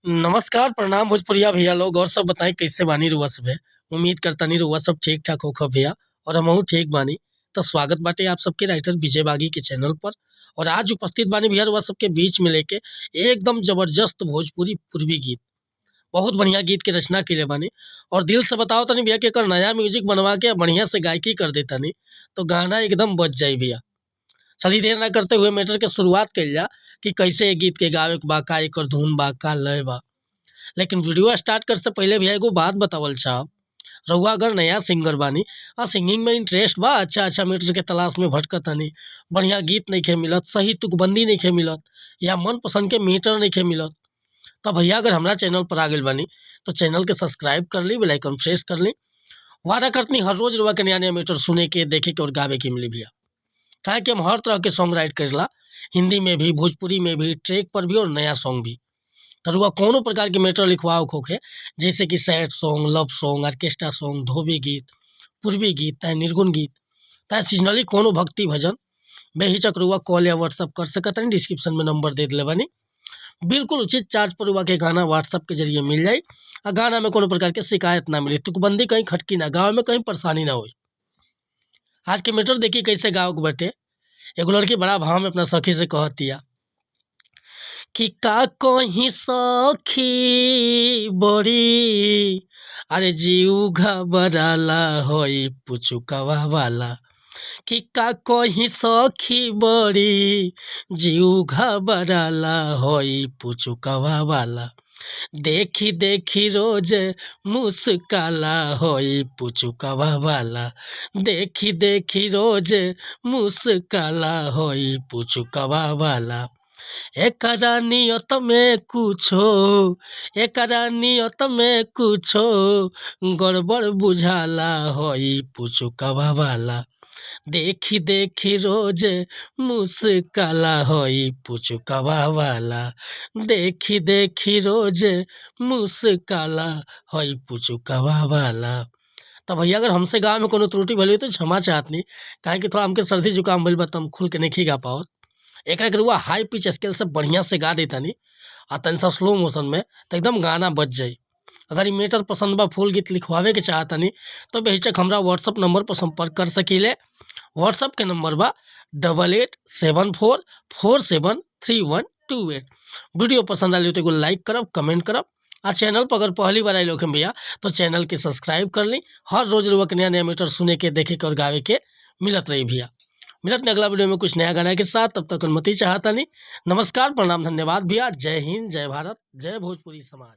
नमस्कार, प्रणाम भोजपुरिया भैया लोग। और सब बताई कैसे बानी रउआ सभे? उम्मीद करतानी रउआ सब ठीक-ठाक होखब भैया और हमहू ठीक बानी। तो स्वागत बाटे आप सबके राइटर विजय बागी के चैनल पर। और आज उपस्थित बानी भैया रउआ सबके बीच में लेके एकदम जबरदस्त भोजपुरी पूर्वी गीत। बहुत बढ़िया गीत के रचना कइले बानी और दिल से बताओ तनी भैया कि एकर नया म्यूजिक बनवा के बढ़िया से गायकी कर देतानी तो गाना एकदम बज जाई भैया। चलिए देर ना करते हुए मैटर के शुरुआत कइल जा कि कैसे ए गीत के गावे के बा, का एकर धुन बा, का लय बा। लेकिन वीडियो स्टार्ट करे से पहले भैया एगो बात बतावल चाहब। रउआ अगर नया सिंगर बानी आ सिंगिंग में इंटरेस्ट बा, अच्छा-अच्छा मैटर के तलाश में भटकतानी, बढ़िया गीत नइखे मिलत, सही तुकबंदी नइखे मिलत या मनपसंद के मीटर नइखे मिलत, त भैया अगर हमरा चैनल पर आ गइल बानी तो चैनल के सब्सक्राइब कर ली, बेल आइकन प्रेस कर ली। वादा करतनी हर रोज रउआ के नया-नया मीटर सुने के, देखे के और गावे के मिली भैया। काहे कि हम हर तरह के सॉन्ग राइट करेला, हिंदी में भी, भोजपुरी में भी, ट्रैक पर भी और नया सॉन्ग भी। त रउआ कौनो प्रकार के मैटर लिखवावे के होखे, जैसे कि sad song, love song, orchestra song, धोबी गीत, पूर्वी गीत, चाहे निर्गुण गीत, चाहे सीजनली कोनो भक्ति भजन, बेहिचक रउआ कॉल या व्हाट्सएप कर सकतानी। डिस्क्रिप्शन में नंबर दे देले बानी। बिल्कुल उचित चार्ज पर रउआ के गाना व्हाट्सएप के जरिए मिल जाई आ गाना में कोनो प्रकार के शिकायत ना मिली, तुकबंदी कहीं खटकी ना, गावे में कहीं परेशानी ना होई। आज के मैटर देखी कैसे गावे के बाटे। एगो लड़की बड़ा भाव में अपना सखी से कहतिया कि का कहीं सखी बड़ी अरे जीव घबराला होई पुचुकवा वाला, कि का कहीं सखी बड़ी जीव घबराला होई पुचुकवा वाला, देखी देखी रोज मुस्काला होई पुचुकवा वाला, देखी देखी रोज मुस्काला होई पुचुकवा वाला, एकरा नियत में कुछो, एकरा नियत में कुछो गड़बड़ बुझाला होई पुचुकवा वाला, देखी देखी रोज मुस्काला होई पुचुकवा वाला, देखी देखी रोज मुस्काला होई पुचुकवा वाला। त भैया अगर हमसे गावे में कोनो त्रुटि भइल होई तो क्षमा चाहतनी, काहे कि थोड़ा हमके सर्दी जुकाम भइल बा त हम खुल के नइखी गा पावत। एकरा के रउआ हाई पिच स्केल से बढ़िया से गा देतानी आ तनी सा स्लो मोशन में त एकदम गाना बज जाई। अगर ई मैटर पसंद बा, फुल गीत लिखवावे के चाहतानी तो बेहिचक हमरा व्हाट्सएप नंबर पर संपर्क कर सकीले। व्हाट्सएप के नंबर बा 8874473128। वीडियो पसंद आइल तो एगो लाइक करब, कमेंट करब आ चैनल पर अगर पहली बार आइल होखम भैया तो चैनल के सब्सक्राइब कर ली। हर रोज रउआ के नया नया मैटर सुने के, देखे के और गावे के मिलत रही भैया। मिलत अगला वीडियो में कुछ नया गाना के साथ, तब तक अनुमति चाहतानी। नमस्कार, प्रणाम, धन्यवाद भैया। जय हिंद, जय भारत, जय भोजपुरी समाज।